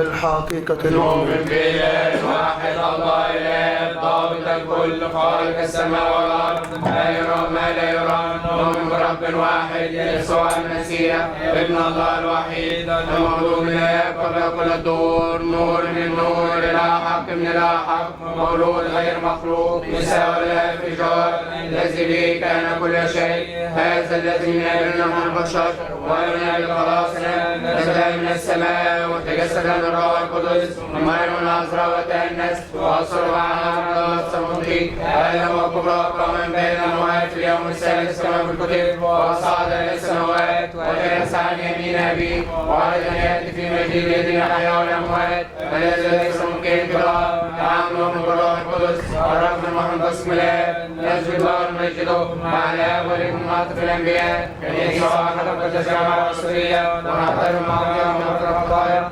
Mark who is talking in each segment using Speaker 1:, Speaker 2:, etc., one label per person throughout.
Speaker 1: الحقيقة
Speaker 2: نؤمن بإله واحد الله إله ضابط الكل خالق السماء والأرض ما يرى ما لا يرى. نؤمن برب واحد يسوع المسيح ابن الله الوحيد المولود من الآب قبل كل الدور، نور من نور إلى حق من إلى حق، مولود غير مخلوق، مساوي الآب في جوهر، الذي به كان كل شيء، هذا الذي من أجلنا نحن البشر ومن أجل خلاصنا نزل من السماء وتجسد من الروح القدس ومريم العذراء وتأنس وأصر على الصمت آدم وكبرى من بين الأموات في اليوم الثالث كما في الكتب، وصعد إلى السماوات وجلس عن يمين أبيه وأيضا يأتي في مجيء الذين أحيا والأموات الذي ليس ممكن انكاره. نعم نؤمن بالروح القدس الرب المحمد باسم الآب نسجد له ونمجده مع الآب والابن ونعطف الأنبياء يسوع أحد القدس جامع الرسولية ونعترف مع ونغفر الخطايا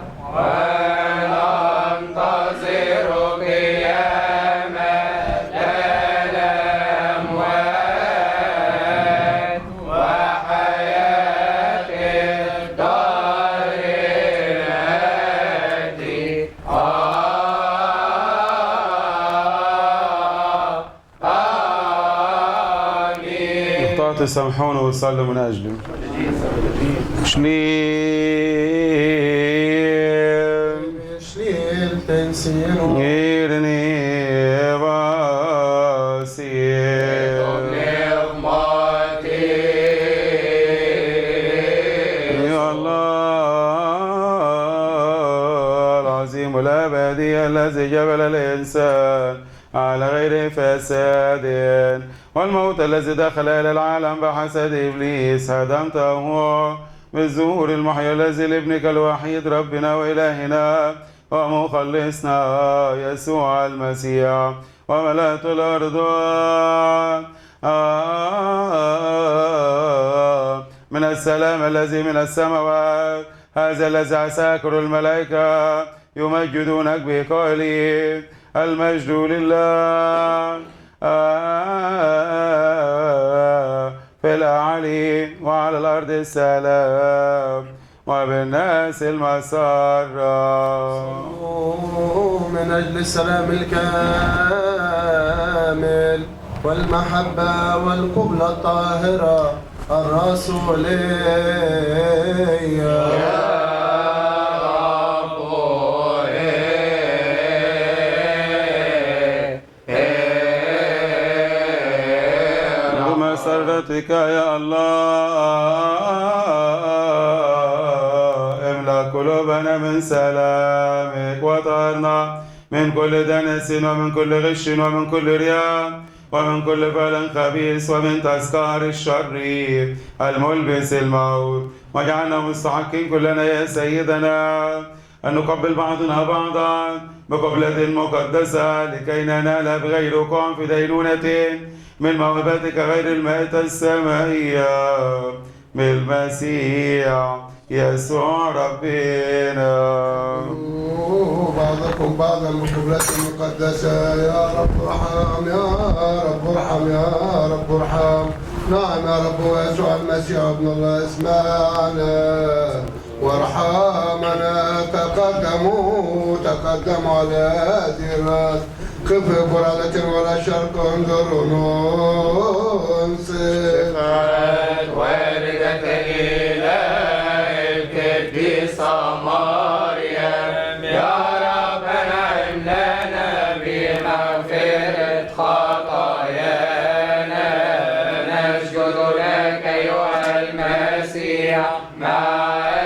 Speaker 2: وننتظر قيامة الأموات وحياة الدار الآتي. آمين.
Speaker 3: تسامحونا وصلوا من أجله.
Speaker 1: شليل تنسيرو
Speaker 3: إيرني باسير يا الله العظيم الأبدي الذي جبل الإنسان على غير فساد، والموت الذي دخل إلى العالم بحسد إبليس هدمته بالظهور المحيي الذي لابنك الوحيد ربنا وإلهنا ومخلصنا يسوع المسيح، وملأت الأرض من السلام الذي من السماوات، هذا الذي عساكر الملائكة يمجدونك بقائلين المجد لله في الأعالي وعلى الأرض السلام وبالناس المسرة.
Speaker 1: من أجل السلام الكامل والمحبة والقبلة الطاهرة الرسولية.
Speaker 3: بمسرتك يا الله املأ قلوبنا من سلامك وطهرنا من كل دنس ومن كل غش ومن كل رياء ومن كل فعل خبيث ومن تذكار الشر الملبس الموت، واجعلنا مستحقين كلنا يا سيدنا أن نقبل بعضنا بعضا بقبلة مقدسة لكي ننال بغير وقوع في دينونة من موهبتك غير المائتة السمائية بالمسيح يسوع ربنا.
Speaker 1: بعضكم بعضا بقبلة مقدسة. يا رب ارحم، يا رب ارحم، يا رب ارحم. نعم يا رب يسوع المسيح ابن الله اسمعنا وارحمنا. تقدموا تقدموا على هذه الراس، خف برادة ولا شرق، انظروا ننصت.
Speaker 2: شفاعة والدة الإله القديسة مريم، يا ربنا املأنا بمغفرة خطايانا. نسجد لك أيها المسيح مع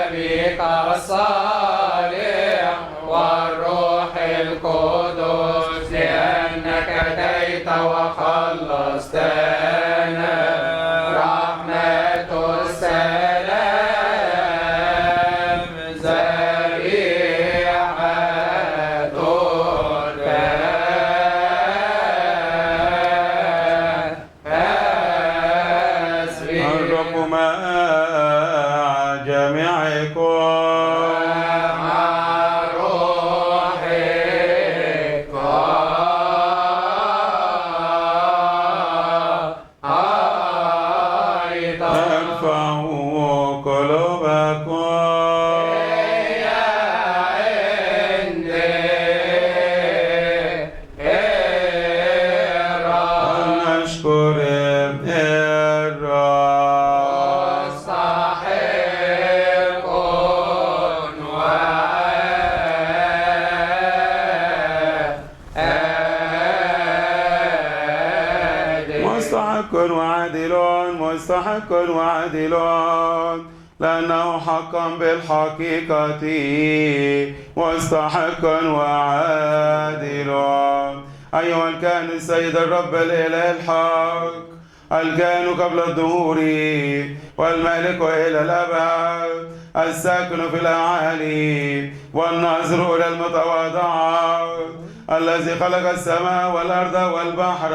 Speaker 2: أبيك الصالح والروح القدس، لأنك أتيت وخلصتنا. رحمة السلام ذريعة
Speaker 3: مستحق وعادل، مستحق وعادل، لأنه حقا بالحقيقة مستحق وعادل. أيها الكاهن السيد الرب الإله الحق، الكائن قبل الظهور والمالك إلى الأبد، الساكن في الأعالي والناظر إلى المتواضعة، الذي خلق السماء والأرض والبحر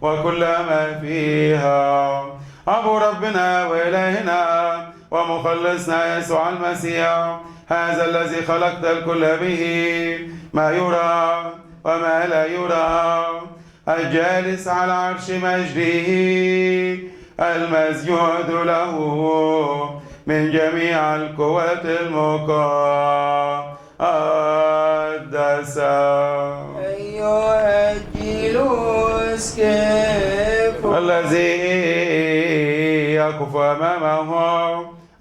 Speaker 3: وكل ما فيها، أبو ربنا وإلهنا ومخلصنا يسوع المسيح، هذا الذي خلقت الكل به، ما يرى وما لا يرى، الجالس على عرش مجده، المسجود له من جميع القوات المقدسة.
Speaker 2: أيها الجلوس كيف
Speaker 3: الذي يقف أمامه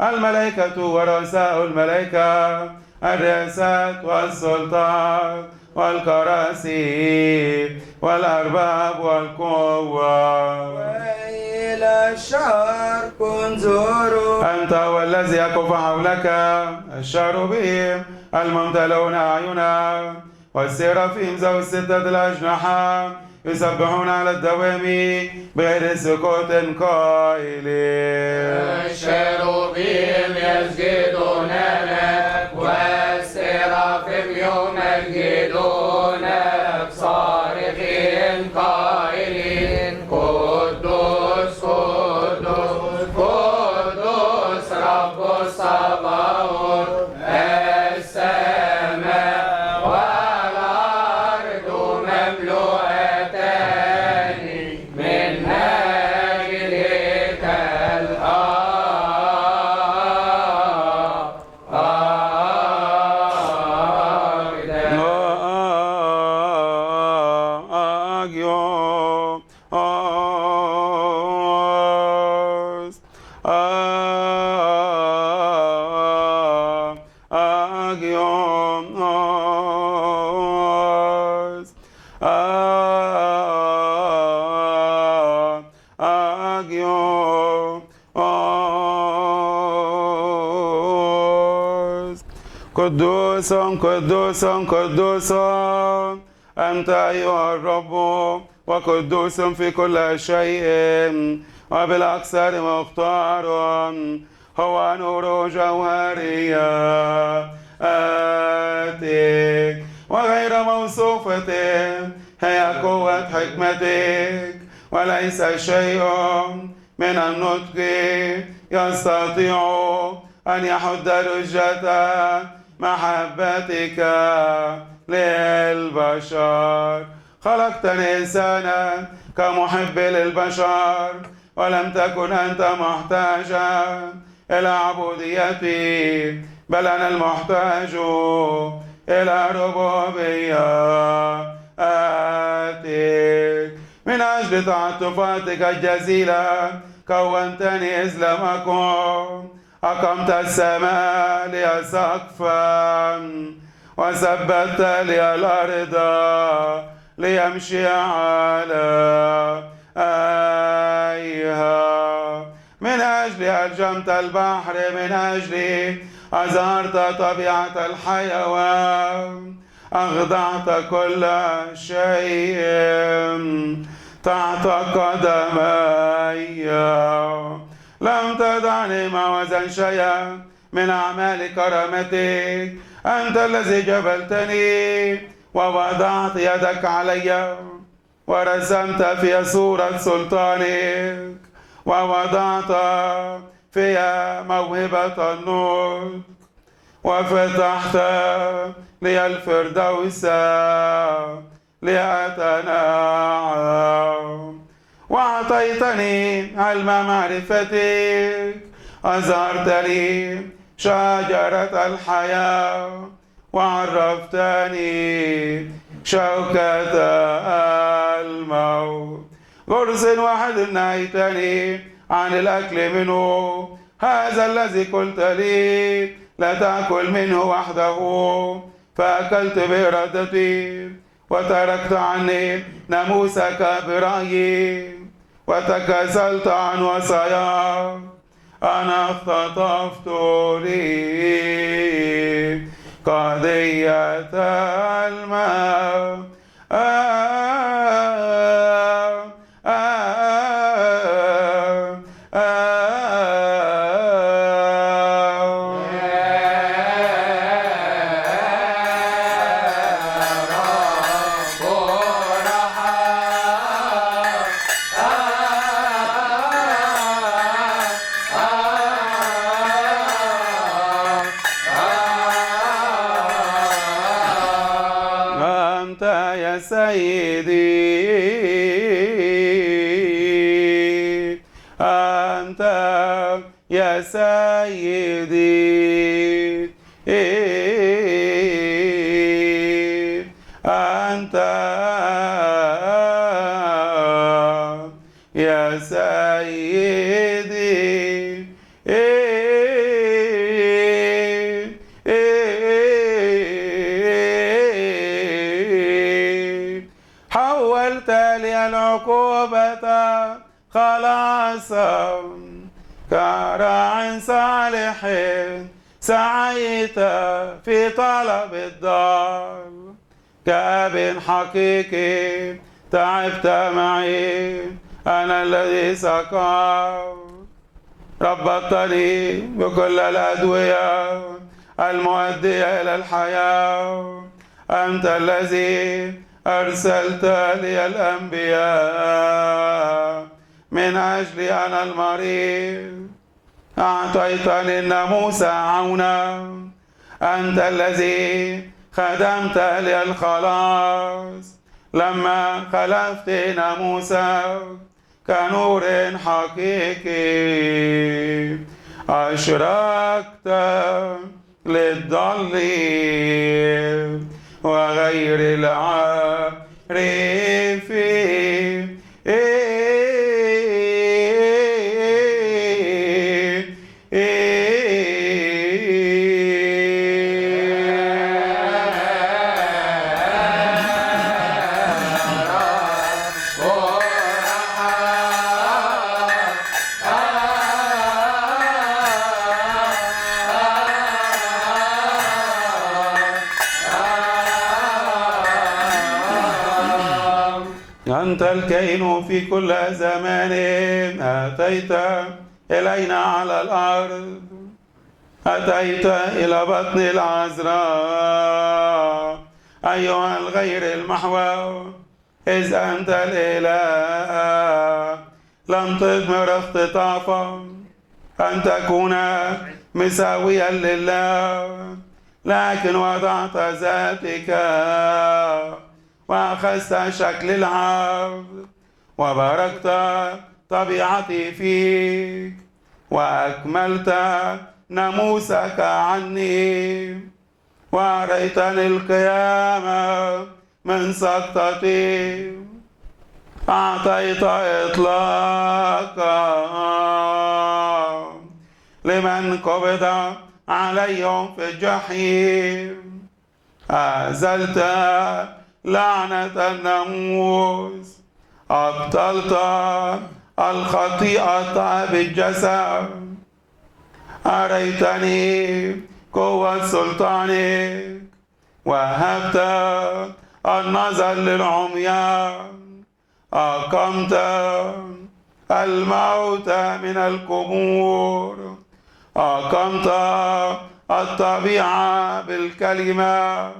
Speaker 3: الملائكة ورؤساء الملائكة، الرئاسات والسلطات والكراسي والأرباب والقوة.
Speaker 2: وإلى الشرق انظروا،
Speaker 3: أنت هو الذي يقف حولك الشاروبيم الممتلئون أعينا، والسيرافيم ذوي الستة الأجنحة يسبحون على الدوام بغير سكوت قائلين.
Speaker 2: الشاروبيم يسجدون لك والسيرافيم يمجدونك صارخين قائلين قدوس قدوس قدوس رب الصباوت، السماء والأرض مملوءتان من مجدك.
Speaker 3: قدوس قدوس قدوس أنت أيها الرب، وقدوس في كل شيء، وبالأكثر مختار، هو نور جوهرياتك وغير موصوفة هي قوة حكمتك، وليس شيء من النطق يستطيع أن يحد رجة محبتك للبشر. خلقتني إنسانا كمحب للبشر، ولم تكن أنت محتاجا إلى عبوديتي، بل أنا المحتاج إلى ربوبيتك. من أجل تعاطفاتك الجزيلة كونتني إذ لم أكن، أقمت السماء لي سقفا، وثبت لي الأرض ليمشي على أيها. من أجلي ألجمت البحر، من أجلي أزهرت طبيعة الحيوان، أخضعت كل شيء تحت قدمي، لم تدعني معوزا شيئا من أعمال كرامتك. أنت الذي جبلتني ووضعت يدك علي، ورسمت في صورة سلطانك، ووضعت في موهبة النور، وفتحت لي الفردوس لأتنعم، وأعطيتني علم معرفتك، أزهرت لي شجرة الحياة، وعرفتني شوكة الموت. غرس واحد نهيتني عن الأكل منه، هذا الذي قلت لي لا تأكل منه وحده، فأكلت بإرادتي وتركت عني ناموسك برأيي. وتكاسلت عن وصاياك. أنا اختطفت لي قضية الماء سيدي، أنت يا سيدي، أنت يا سيدي، حولت لي العقوبة خلاصا، كراع صالح سعيت في طلب الضال، كأب حقيقي تعبت معي، أنا الذي سقى، ربطتني بكل الأدوية المؤدية إلى الحياة. أنت الذي أرسلت لي الأنبياء من أجلي أنا المريض، أعطيتني الناموس عونا. أنت الذي خدمت لي الخلاص لما خلفت ناموسك كنور حقيقي، أشركت للضالين وغير العارفين. أنت الكائن في كل زمان، أتيت إلينا على الأرض، أتيت إلى بطن العذراء أيها الغير المحوى، إذ أنت الإله لم تضمر اختطافا أن تكون مساويا لله، لكن وضعت ذاتك وأخذت شكل العبد، وباركت طبيعتي فيك، وأكملت ناموسك عني، وأريتني القيامة من سقطتي، أعطيت إطلاقا لمن قبض عليهم في الجحيم، أزلت لعنة الناموس، أبطلت الخطيئة بالجسد، أريتني قوة سلطانك، وهبت النظر للعميان، أقمت الموت من القبور، أقمت الطبيعة بالكلمة،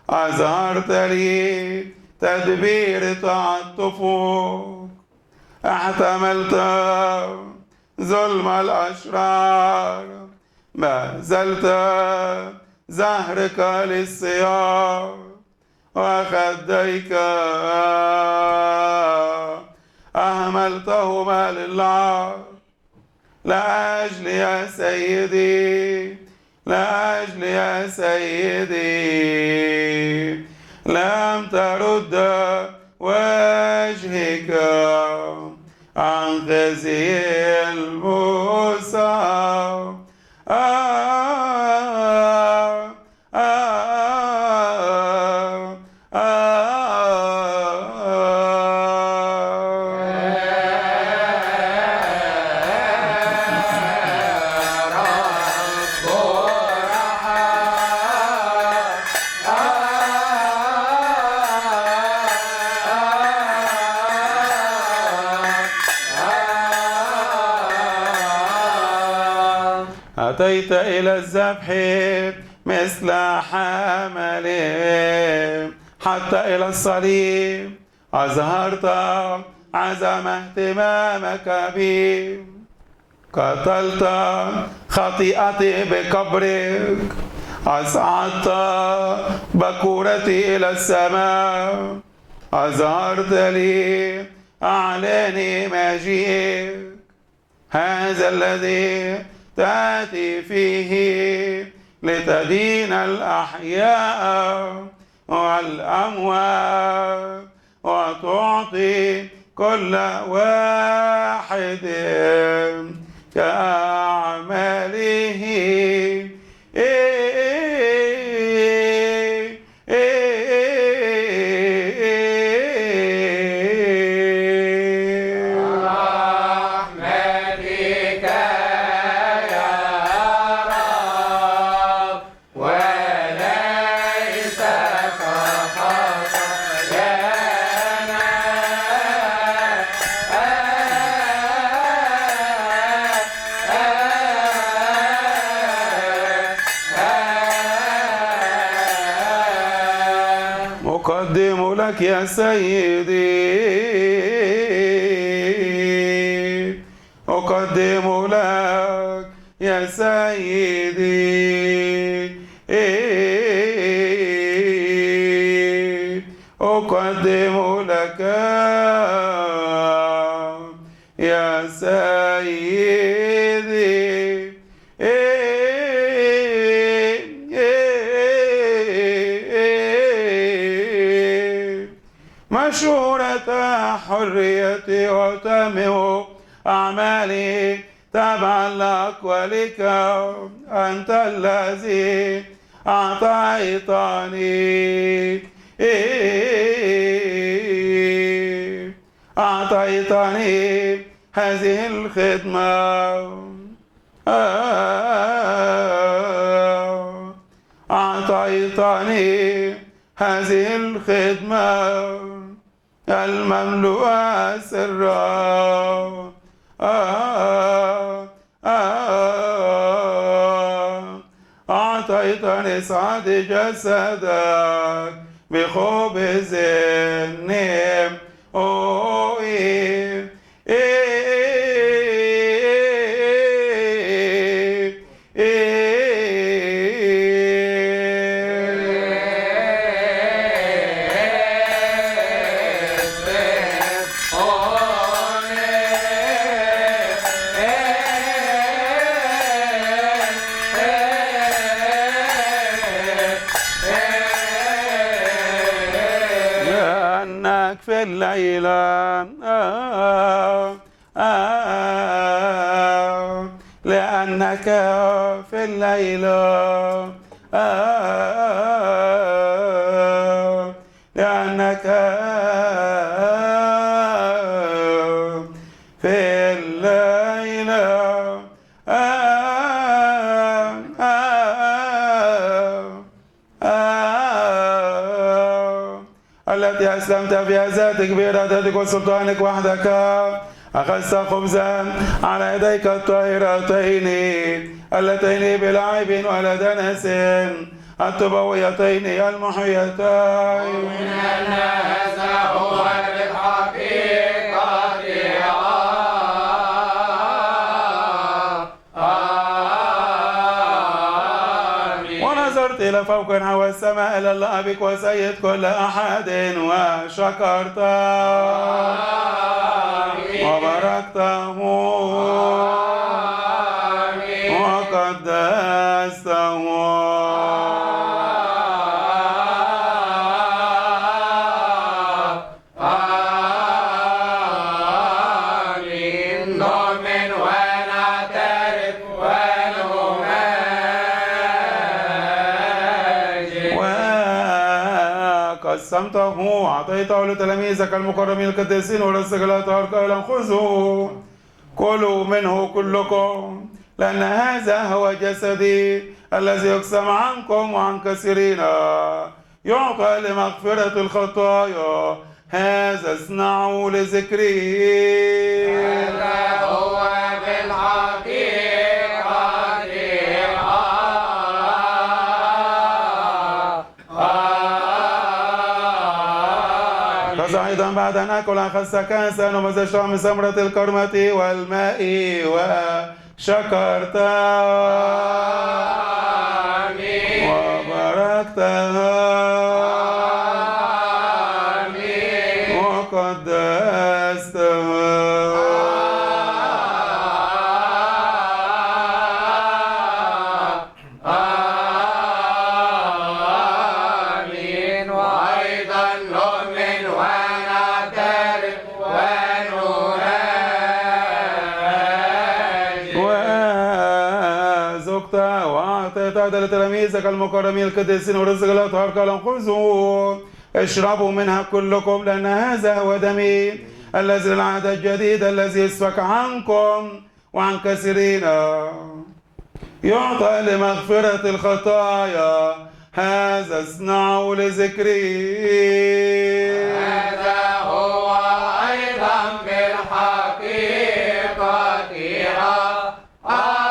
Speaker 3: أظهرت لي تدبير تعاطفك، احتملت ظلم الأشرار، بذلت زهرك للصيام، وخديك أهملتهما للعار، لأجل يا سيدي، لأجل يا سيدي، لم ترد وجهك عن خزي المصاب. آه آه آه. أتيت إلى الذبح مثل حمل حتى إلى الصليب، أظهرت عزم اهتمامك بي. قتلت خطيئتي بقبرك، أصعدت بكورتي إلى السماء، أظهرت لي أعلاني مجيئك، هذا الذي تأتي فيه لتدين الأحياء والأموات، وتعطي كل واحد كأعماله.
Speaker 2: رحمتك يا رب وليس كخطايانا.
Speaker 3: أقدم لك يا سيدي، أقدم لك يا سيدي، أقدم لك يا سيدي. مشورة حريتي وتمم أعمالي تبعا لأقوالك، أنت الذي أعطيتني أعطيتني هذه الخدمة، أعطيتني هذه الخدمة المملوءة سرا. أعطيتني سعد جسدك بخبز نيم. في الليلة لأنك في الليلة لأنك في الليلة التي أسلمت فيها ذاتك بإرادتك وسلطانك وحدك، أخذت خبزا على يديك الطاهرتين اللتين بلا عيب ولا دنس، الطبويتين المحيتين.
Speaker 2: أن هذا هو بالحقيقة.
Speaker 3: ونظرت إلى فوق نحو السماء إلى الله أبيك وسيد كل أحد، وشكرت وباركته وقدسته.
Speaker 2: آمين. نؤمن ونعترف ونمجد.
Speaker 3: وقسمته وأعطيته لتلاميذك المكرمين القديسين ورسلك الأطهار قائلا: خذوا كلوا منه كلكم، لأن هذا هو جسدي الذي يقسم عنكم وعن كثيرين، يعطى لمغفرة الخطايا. هذا اصنعوا لذكري.
Speaker 2: هذا هو بالحقيقة.
Speaker 3: أيضا بعد أن أكل أخذت كأسا ومزجتها من ثمرة الكرمة والماء وشكرت وباركتها وقدستها.
Speaker 2: آمين. وأيضا نؤمن ونعترف ونناجي.
Speaker 3: وزقت وأعطيت لتلاميذك المكرمين القديسين ورزق الأطهار، قال خذوا اشربوا منها كلكم، لأن هذا هو دمي الذي للعهد الجديد الذي يسفك عنكم وعن كثيرين، يعطى لمغفرة الخطايا. هذا اصنعوا لذكري.
Speaker 2: هذا هو أيضا بالحقيقة. آمين.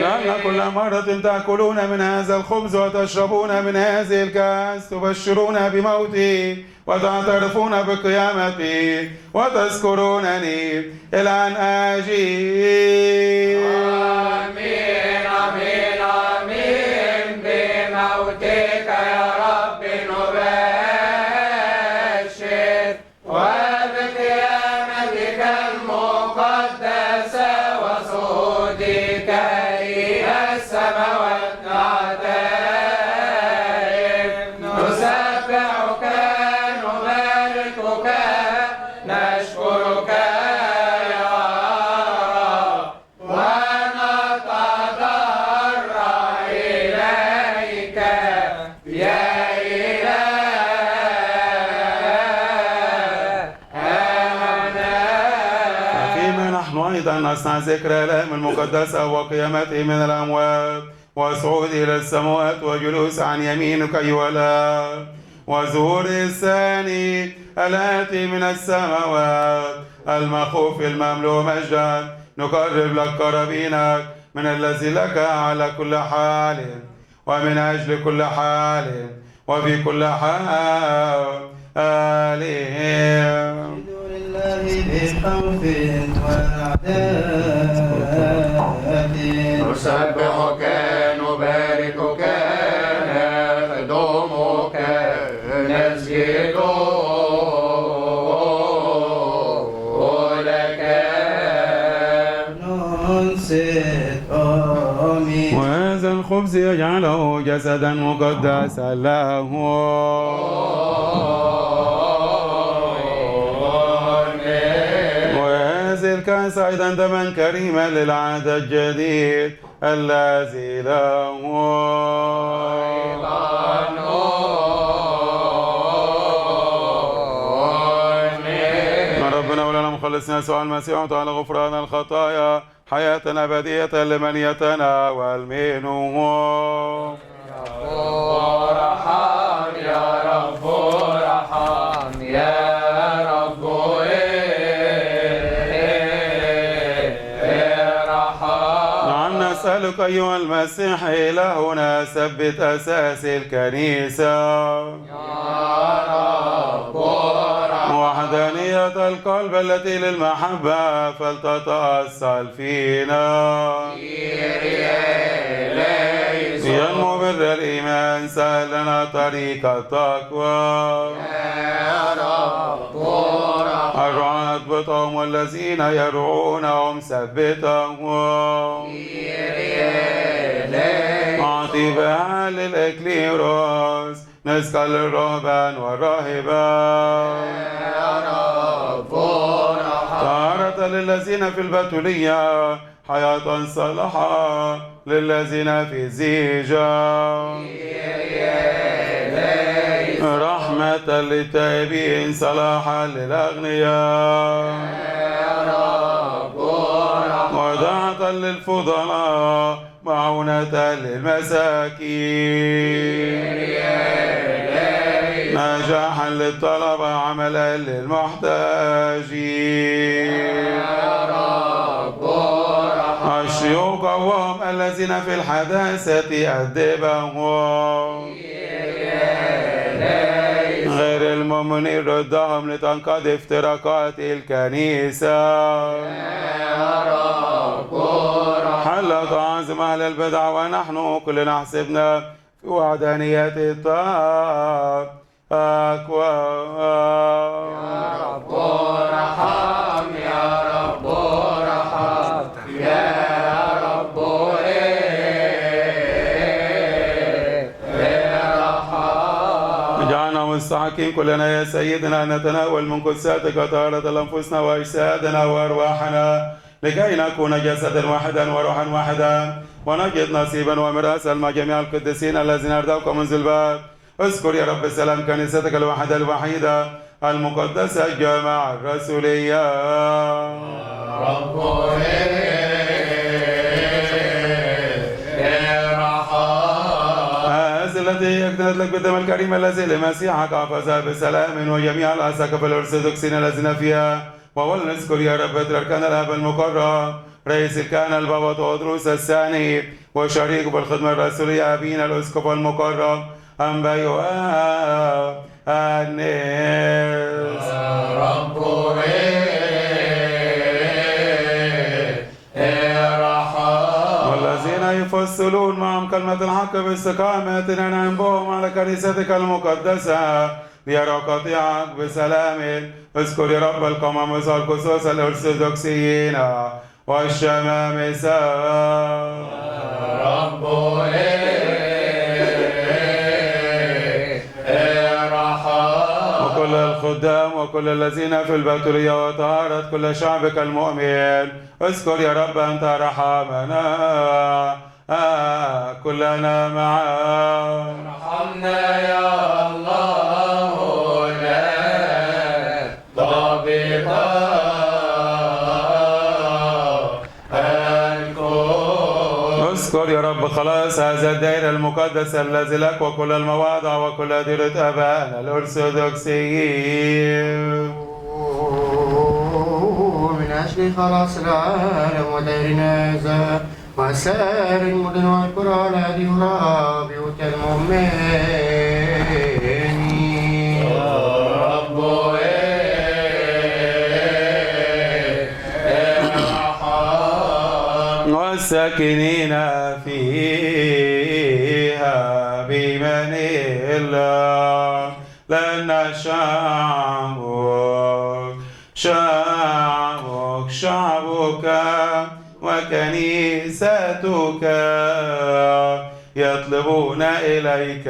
Speaker 3: لأن كل مرة تأكلون من هذا الخبز وتشربون من هذه الكأس تبشرون بموتي وتعترفون بقيامتي وتذكرونني إلى أن آجي.
Speaker 2: آمين آمين آمين. بموتك يا رب نبشر، وبقيامتك المقدسة وصعودك إلى السماوات نعترف. نسبحك نباركك نشكرك يا رب، ونتضرع إليك يا إلهنا.
Speaker 3: فيما نحن أيضا نصنع ذكرى الآلام المقدسة وقيامته من الأموات وصعوده إلى السماوات وجلوس عن يمينك أيها الآب، وظهور الثاني الآتي من السماوات المخوف المملوء مجدا، نقرب لك قرابينك من الذي لك على كل حال ومن أجل كل حال وفي كل حال.
Speaker 4: اسجدوا لله بخوف ورعدة.
Speaker 2: نسبحك نباركك نخدمك نسجد لك.
Speaker 4: ننصت آمين.
Speaker 3: وهذا الخبز يجعله جسدا مقدسا له. وهذه الكأس أيضا دما كريما للعهد الجديد الذي له. ربنا ولنا مخلصنا يسوع المسيح تعالى غفران الخطايا حياة أبدية لمن يتناول منه.
Speaker 2: ارحم يا رب ارحم يا رب ارحم.
Speaker 3: نعم نسألك أيها المسيح إلهنا ثبت أساس الكنيسة
Speaker 2: يا رب ارحم.
Speaker 3: وحدانية القلب التي للمحبة فلتتأصل فينا. ينمو بر الإيمان سهل لنا طريق التقوى.
Speaker 2: يا رب ارحم.
Speaker 3: الرعاة اضبطهم والذين يرعونهم ثبتهم. أعطي بها للإكليروس نسكا للرهبان والراهبات.
Speaker 2: يا رب ارحم.
Speaker 3: طهارة للذين في البتولية حياة صالحة للذين في الزيجة. رحمة للتائبين صلاحا للأغنياء.
Speaker 2: يا رب ارحم.
Speaker 3: ودعة للفضلاء معونة للمساكين. نجاحا للطلبة عملا للمحتاجين.
Speaker 2: يا رب ارحم.
Speaker 3: الشيوخ الذين في الحداثة أدبهم. غير المؤمنين ردهم لتنقضي افتراقات الكنيسة.
Speaker 2: يا رب
Speaker 3: حلت عزم أهل البدع ونحن كلنا حسبنا في وحدانية التقوى.
Speaker 2: يا رب ارحم، يا رب ارحم، يا رب ارحم.
Speaker 3: اجعلنا مستحقين كلنا يا سيدنا أن نتناول من قدساتك طهارة أنفسنا وأجسادنا وأرواحنا، لكي نكون جسدا واحدا وروحا واحدا، ونجد نصيبا وميراثا مع جميع القديسين الذين أرضوك منذ الباب. اذكر يا رب سلام كنيستك الواحدة الوحيدة المقدسة الجامعة الرسولية.
Speaker 2: يا رب ارحم.
Speaker 3: هذه التي اكتنت لك بالدم الكريم الذي لمسيحك حفظها بسلام، وجميع الأساقفة الأرثوذكسيين الذين فيها. وأولا نذكر يا رب أركان الآب المكرم رئيس الكهنة البابا تودروس الثاني، وشريكه بالخدمة الرسولية أبينا الأسقف المكرم أنبا يوحنس.
Speaker 2: يا رب ارحم.
Speaker 3: والذين يفصلون معهم كلمة الحق باستقامة ننعم بهم على كنيستك المقدسة ليروا قطيعك بسلام. اذكر يا رب القمامس والقصوص الأرثوذكسيين والشمامسة.
Speaker 2: يا رب ارحم.
Speaker 3: وكل الخدام وكل الذين في البتولية وطهارة كل شعبك المؤمن. اذكر يا رب أنت رحمنا كلنا معا.
Speaker 2: ارحمنا يا الله لا ضابط الكل.
Speaker 3: اذكر يا رب خلاص هذا الدير المقدس الذي لك وكل المواضع وكل ديرة آبائنا الأرثوذكسيين.
Speaker 4: من أجل خلاص العالم وديرنا هذا وسائر المدن والقرى الذي يرى بيوت المؤمنين.
Speaker 2: يا رب ارحم.
Speaker 3: والساكنين فيها بمن الله، لأن شعبك شعبك شعبك وكنيستك يطلبون إليك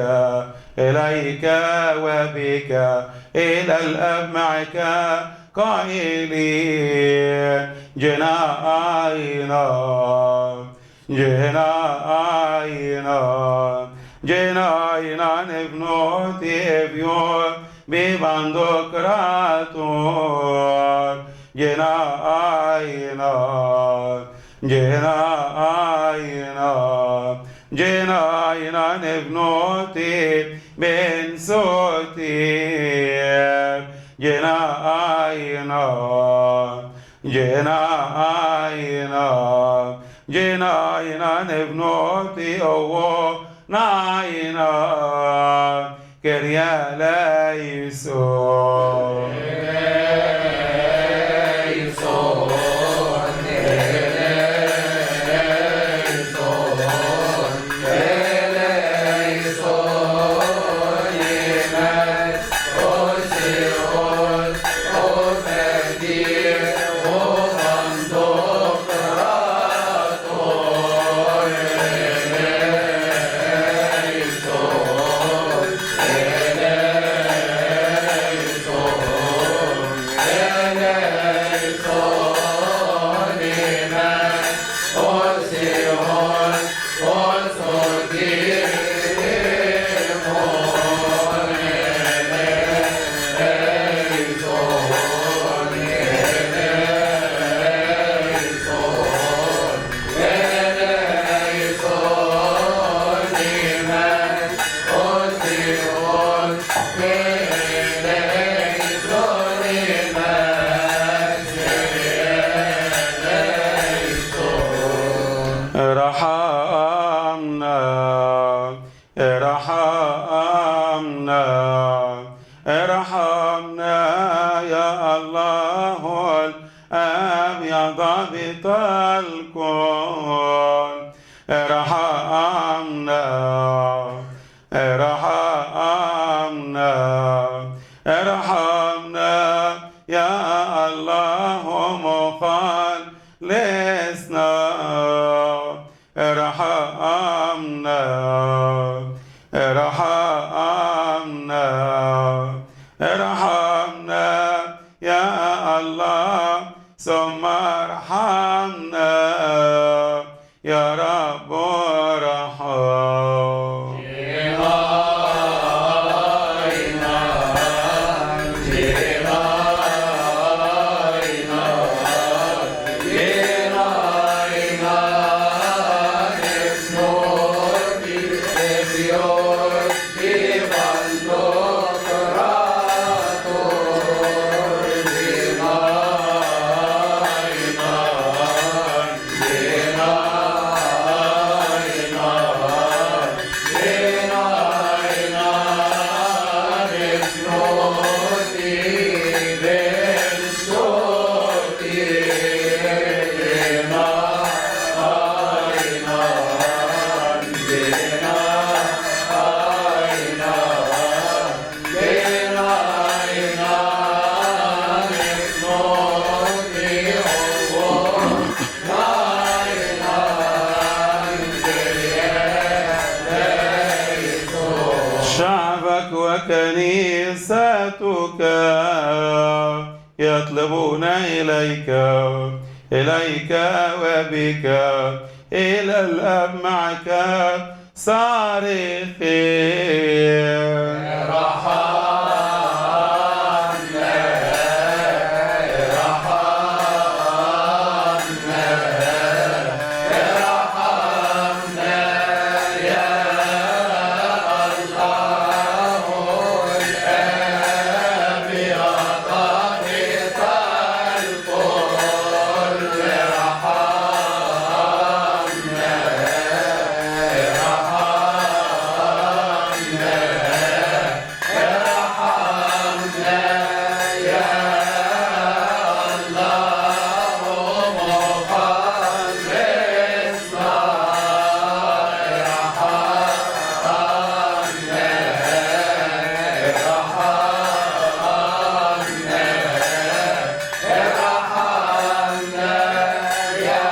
Speaker 3: إليك وبك إلى الأب معك قائلين جناينا جناينا جناينا نبنوتي بيون ببندقراتور جناينا جناينا جناينا نبنوتي بن سوتير جناينا جناينا جناينا نبنوتي أو ناينا كريا ليسون. الآب يا ضابط الكل، ارحمنا ارحمنا ارحمنا يا الله مخلصنا، ارحمنا ارحمنا ارحمنا يا الله ثم ارحمنا يا رب ارحم. شعبك وكنيستك يطلبون إليك، إليك وبك إلى الأب معك صارخين.
Speaker 2: ارحمنا ارحمنا ارحمنا يا الله الآب يا ضابط الكل، ارحمنا ارحمنا ارحمنا يا الله مخلصنا، ارحمنا ارحمنا ارحمنا يا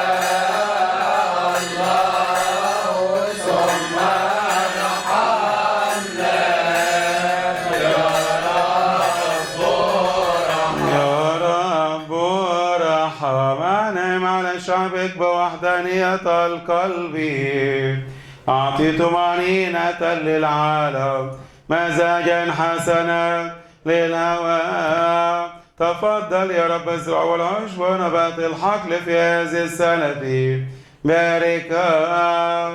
Speaker 2: الله ثم ارحمنا يا رب ارحم.
Speaker 3: يا رب ارحم. أنعم على شعبك بوحدانية القلب، أعطي طمأنينة للعالم، مزاجا حسنا للهوى. تفضل يا رب الزرع والعشب ونبات الحقل في هذه السنة، باركها.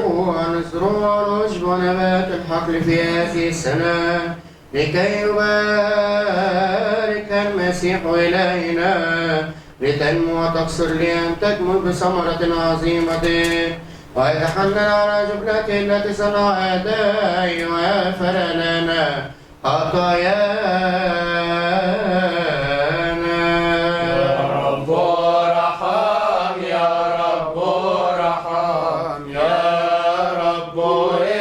Speaker 4: ونزرع العشب ونبات الحقل في هذه السنة لكي يبارك المسيح إلهنا، لتنمو وتقصر لأن تكمل بثمرة عظيمة، ويتحنن على جبلته التي صنع يديه ويغفر لنا خطايانا.
Speaker 2: يا رب ارحم يا رب ارحم يا رب ارحم.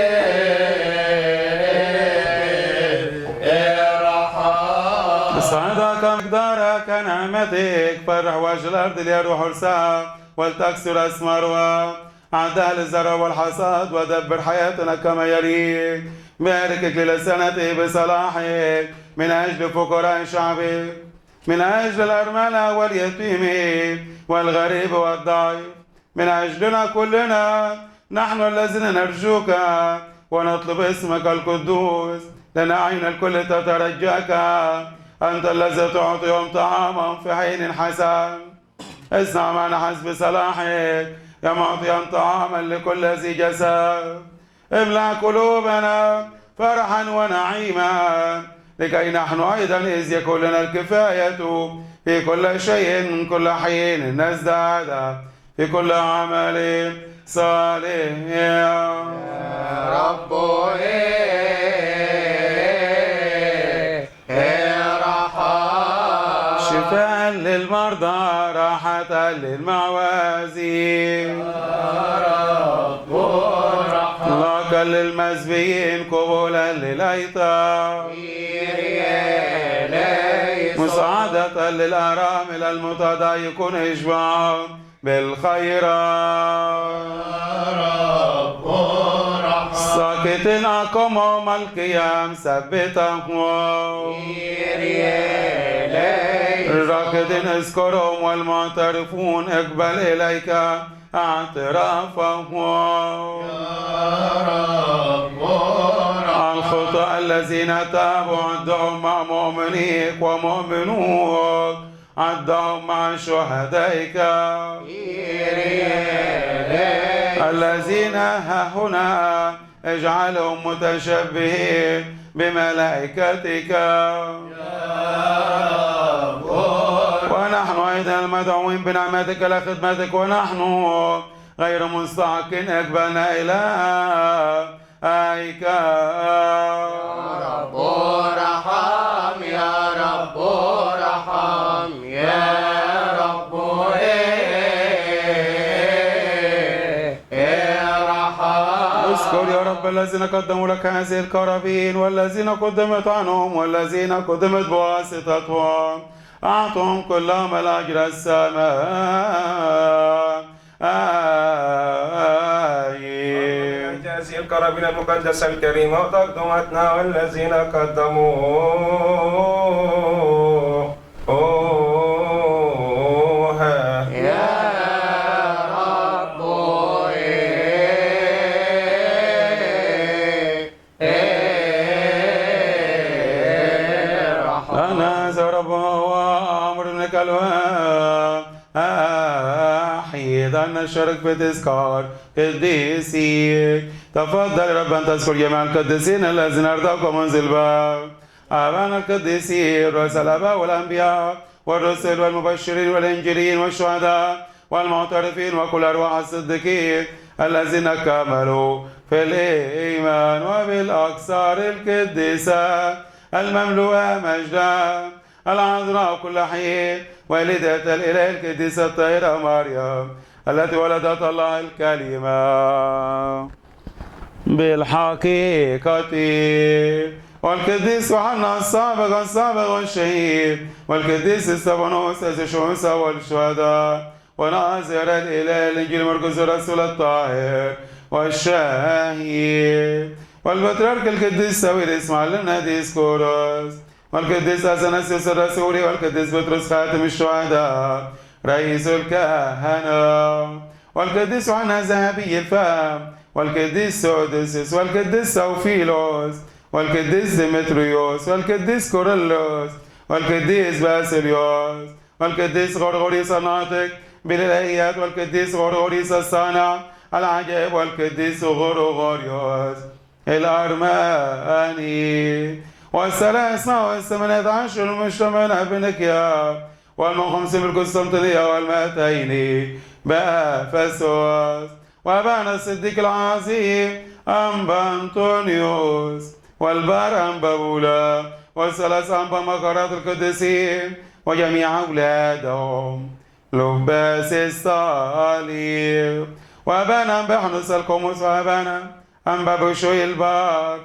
Speaker 3: صدق مقدارك نعمتك، فرح وجه الأرض ليروح حرسها ولتكسر أثمارها. عدها للزرع والحصاد ودبر حياتنا كما يليق. باركك للسنة بصلاحك من أجل فقراء شعبك، من أجل الأرملة واليتيم والغريب والضعيف، من أجلنا كلنا نحن الذين نرجوك ونطلب اسمك القدوس، لأن أعين الكل تترجاك. أنت الذي تعطيهم طعاما في حين حسن. اصنع معنا حسب صلاحك يا معطيا طعاما لكل ذي جسد. املأ قلوبنا فرحا ونعيما لكي نحن أيضا إذ يكون لنا الكفاية في كل شيء كل حين نزداد في كل عمل صالح.
Speaker 2: يا رب ارحم.
Speaker 3: شفاء للمرضى، راحة للمعوزين،
Speaker 2: يا رب ارحم.
Speaker 3: طلاقا للمسبيين، قبولا للأيتام، مساعدة للأرامل، المتضايقون إشباع بالخيرات،
Speaker 2: يا رب ارحم.
Speaker 3: ساكتين أقومهم القيام، ثبتهم، الراكدين اذكرهم، والمعترفون اقبل إليك اعترافهم،
Speaker 2: يا رب ارحم.
Speaker 3: الخطأ الذين تابوا عدهم مع مؤمنيك ومؤمنوك، عدهم مع شهدائك الذين ها هنا، اجعلهم متشبهين بملائكتك. ونحن أيضا المدعوين بنعمتك لخدمتك ونحن غير مستحقين، اقبلنا إلى أيك.
Speaker 2: يا رب ارحم، يا رب ارحم، يا رب ارحم.
Speaker 3: اذكر يا رب الذين قدموا لك هذه القرابين، والذين قدمت عنهم، والذين قدمت بواسطتهم، أعطهم كلهم الأجر السماء. آمين.
Speaker 5: هذه القرابين المقدسة الكريمة وتقدمتنا والذين قدموها.
Speaker 2: يا رب ارحم.
Speaker 3: أنا رب هو أمر ابنك الوحيد أن نشارك في تذكار قديسيك. تفضل يا رب أن تذكر جميع القديسين الذين أرضاك منذ الباب، آبانا القديسين، رؤساء الآباء والأنبياء والرسل والمبشرين والإنجيليين والشهداء والمعترفين وكل أرواح الصديقين الذين كملوا في الإيمان، وبالأقصار القديسة المملوءة مجدا العذراء كل حين، والدة الإله القديسة الطاهرة مريم التي ولدت الله الكلمة بالحقيقة، والقديس يوحنا السابق السابق والشهيد، والقديس استفانوس الشموسة والشهداء، وناظر الإله الإنجيل مرقس الرسول الطاهر والشهيد، والبطريرك القديس ساويرس معلمنا ديسكوروس، والقديس أثناسيوس الرسولي، والقديس بطرس خاتم الشهداء رئيس الكهنة، والقديس يوحنا ذهبي الفم، والقديس سودسيس، والقديس سوفيلوس، والقديس ديمتريوس، والقديس كورلوس، والقديس باسيليوس، والقديس غرغوريس الناطق بالإلهيات، والقديس غرغوريس الصانع العجائب، والقديس غرغوريوس الأرماني، وال18 المجتمعين بنكيا، وال50 بالقسطنطينية، وال200 بأفسس، وأبانا الصديق العظيم أنبا أنطونيوس، والبار أنبا بولا، والثلاث أنبا مقرات القديسين، وجميع أولادهم لباس الصليب، وأبانا أنبا حنس القمص، وأبانا أنبا بشوي البار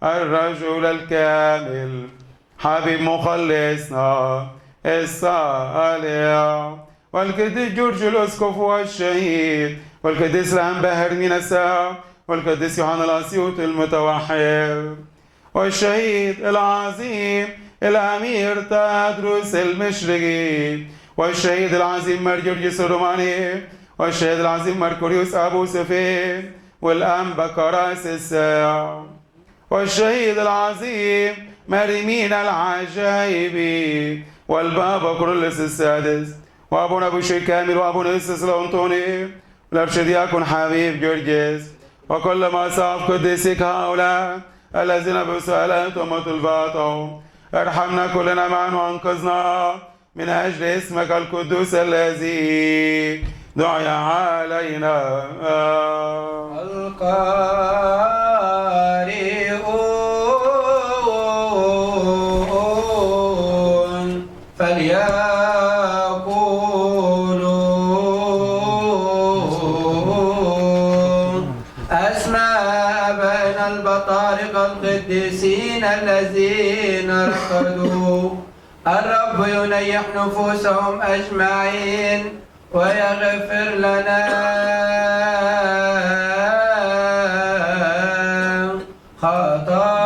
Speaker 3: الرجل الكامل حبيب مخلصنا الصالح، والقديس جورج الأسقف والشهيد، والقديس الأنبا هرمين الساعة، والقديس يوحنا الأسيوط المتوحد، والشهيد العظيم الأمير تادرس المشرقي، والشهيد العظيم مارجورجس الروماني، والشهيد العظيم مركوريوس أبو سفين، والأنبا كراس الساعة، والشهيد العظيم مريمين العجائبي، والبابا كرولس السادس، وأبونا بوشي كامل، وأبونا يوسف الأنطوني، والأرشدياكون حبيب جورجس، وكل ما صاف قديسيك هؤلاء الذين بسؤالاتهم وطلباتهم، ارحمنا كلنا معا وانقذنا من أجل اسمك القدوس الذي دعي علينا.
Speaker 2: القارئون فليقرأوا. قولوا أسماء آبائنا البطارقة القديسين الذين رقدوا. الرب ينيح نفوسهم أجمعين ويغفر لنا خطايانا.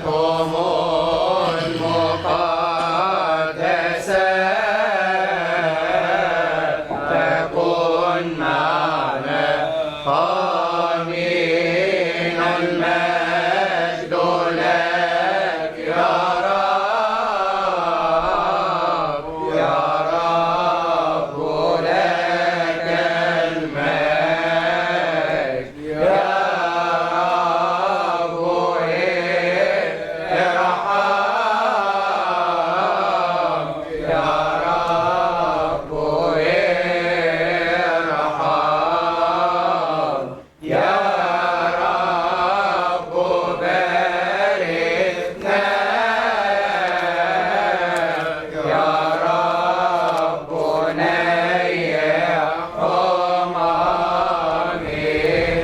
Speaker 4: بركتهم المقدسة تكون معنا. آمين. المجد لك يا رب، يا رب لك المجد، يا رب ارحم، يا رب ارحم، يا رب باركنا، يا رب نيحهم. آمين.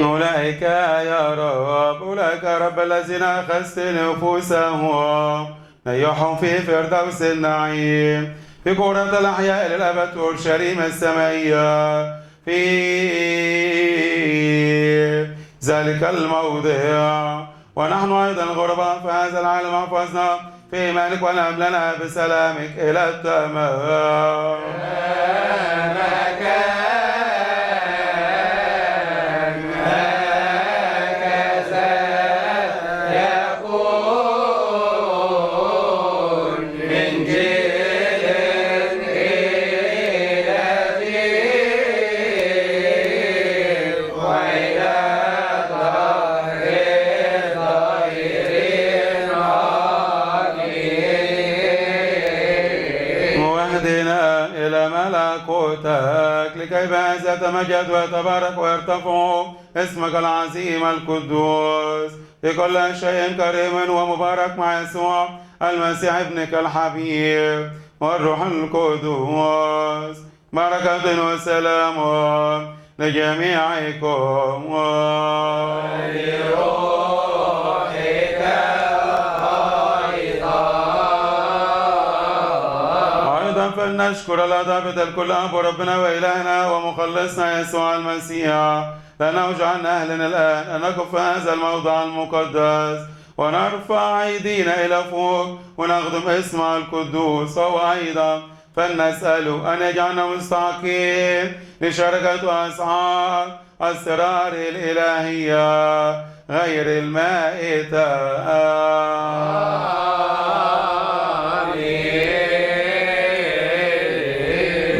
Speaker 3: أولئك يا رب، أولئك يا رب الذين أخذت نفوسهم، نيحهم في فردوس النعيم، في كرة الأحياء للأبد أورشليم السمائية، في ذلك الموضع. ونحن أيضا غرباء في هذا العالم، احفظنا في إيمانك وانعم لنا بسلامك إلى التمام.
Speaker 4: مكان هكذا يكون من جيل إلى جيل وإلى دهر الداهرين. آمين.
Speaker 3: واهدنا إلى ملكوتك لكي بهذا يتمجد ويتبارك ويرتفع اسمك العظيم القدوس في كل شيء كريم ومبارك مع يسوع المسيح ابنك الحبيب والروح القدس. بركة وسلام لجميعكم.
Speaker 4: لروحك أيضا.
Speaker 3: أيضا فلنشكر الله ضابط الكل أب ربنا وإلهنا ومخلصنا يسوع المسيح، لأنه جعلنا أهلنا الآن أن نقف في هذا الموضع المقدس ونرفع أيدينا إلى فوق ونخدم اسمه القدوس. وهو أيضا فلنسأله أن يجعلنا مستحقين لشركة أصحاب الأسرار الإلهية غير المائتة.
Speaker 4: آمين.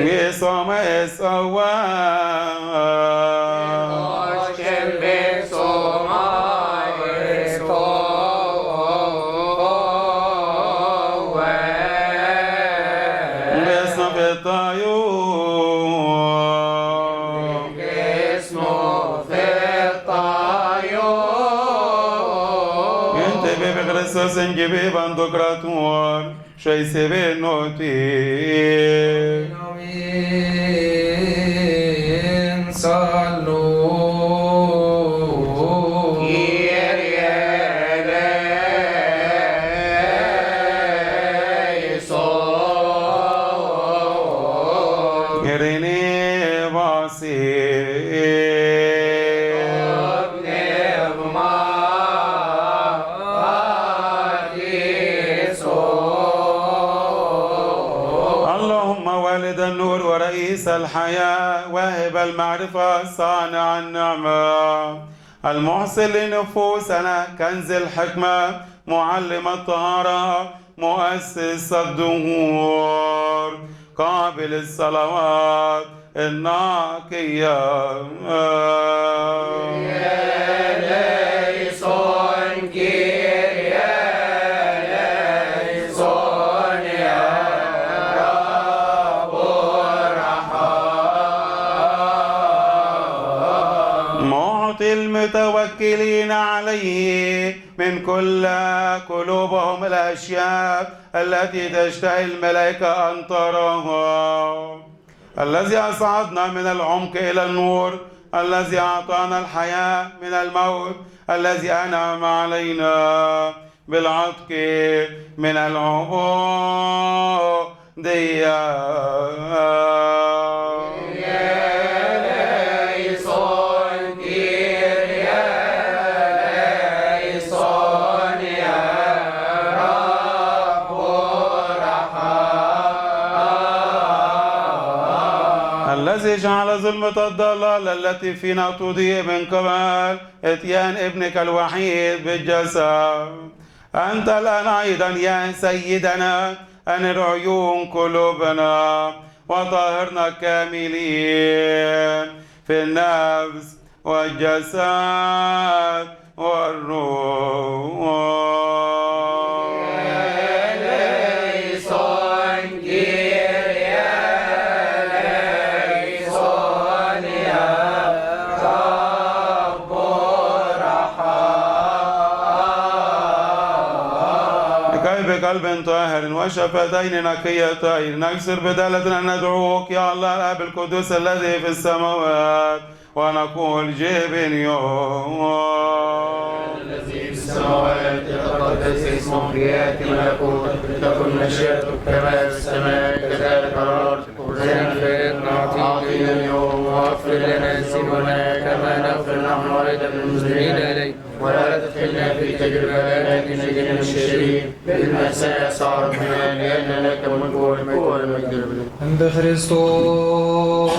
Speaker 3: يسوع ما يسوع باسم في الطيور انت بخريستوس انجبي بندقراتور شيء سبي نوتي.
Speaker 2: آمين. صلوا.
Speaker 3: إريني باسي اللهم والد النور ورئيس الحياة واهب المعرفة صانع النعمة المحسن لنفوسنا كنز الحكمة معلم الطهارة مؤسس الدهور قابل الصلوات النقية. معطي المتوكلين عليه من كل قلوبهم الأشياء التي تشتهي الملائكة أن تراها، الذي أصعدنا من العمق إلى النور، الذي أعطانا الحياة من الموت، الذي أنعم علينا بالعتق من العبودية. الذي جعل ظلمة الضلال التي فينا تضيء من قبل اتيان ابنك الوحيد بالجسد. أنت الآن أيضا يا سيدنا أنر عيون قلوبنا وطهرنا كاملين في النفس والجسد والروح. بقلب طاهر وشفتين نقيتين نكسر بدالة أن ندعوك يا الله الأب القدوس الذي في السماوات ونقول جيب يوم.
Speaker 4: الذي في السماوات يتقدس اسمك، يأتي ملكوتك، لتكن مشيئتك كما في السماء كذلك على الأرض. خبزنا الفائتنا أعطينا اليوم، واغفر لنا ذنوبنا كما نغفر نحن أيضا للمذنبين إليك، ولا تدخلنا في تجربة لكن نجنا من الشرير بالمسيح يسوع ربنا، لأن لك الملك والمجد.
Speaker 6: عند خريستو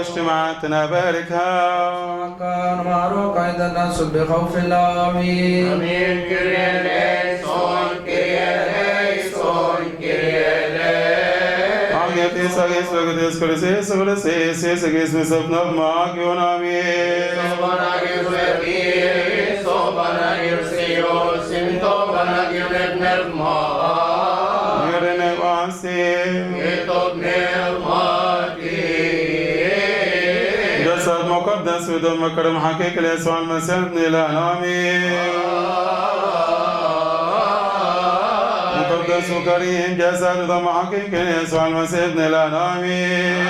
Speaker 3: اجتماعاتنا باركها.
Speaker 6: كان معروك عند الناس بخوف الله. آمين.
Speaker 4: آمين. كريا ليسون كريا ليسون كريا
Speaker 3: جسد مقدس ودم كرم حقيقي ليسوع المسيح ابن الله. آمين. مقدس وكريم جسد ودم حقيقي ليسوع المسيح ابن الله. آمين.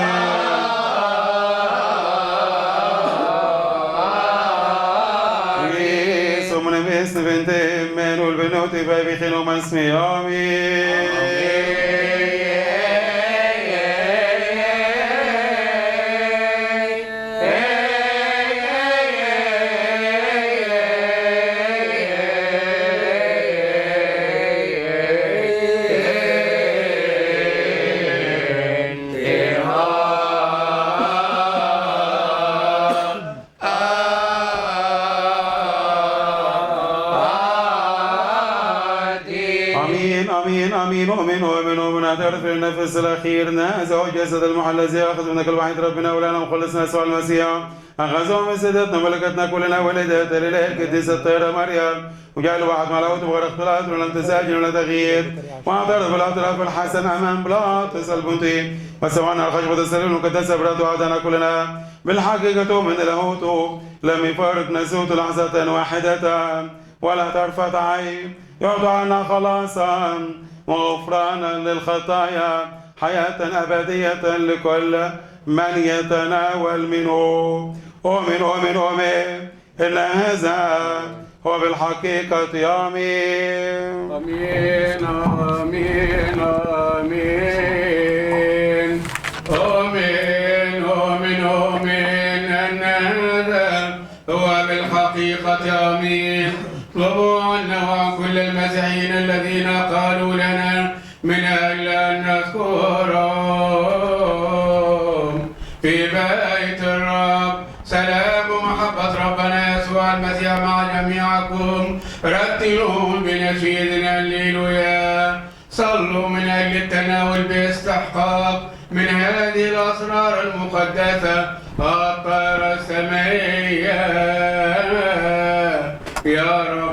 Speaker 3: من باسم بنت من والبنوت بابي ومسمي. آمين. آمين آمين آمين آمين آمين. اعترف للنفس الأخير نازع جسد المحل الذي أخذ منك الوحيد ربنا ولانا وخلصنا يسوع المسيح، أخذه من سيدتنا ملكتنا كلنا ولدت لله القديسة الطاهرة مريم، وجعل واحد مع لاهوت بغير اختلاط ولا امتزاج ولا تغيير، واعترف بالاعتراف الحسن أمام بلاطس البنطي، وسمعنا الخشبة السليم المقدسة برد وعدنا كلنا بالحقيقة من لاهوته لم يفارق ناسوت لحظة واحدة ولا طرفة عين، يعطى عنا خلاصا وغفرانا للخطايا، حياة أبدية لكل من يتناول منه. أؤمن أؤمن أؤمن إن هذا هو بالحقيقة. آمين
Speaker 2: آمين آمين آمين آمين آمين آمين أن هذا هو بالحقيقة. آمين. اطلبوا عنا وعن كل المسيحيين الذين قالوا لنا من أجل أن نذكرهم في بيت الرب. سلام ومحبة ربنا يسوع المسيح مع جميعكم. رتلوا بنشيدنا الليلويا. صلوا من أجل التناول باستحقاق من هذه الأسرار المقدسة الطاهرة السمائية. يا رب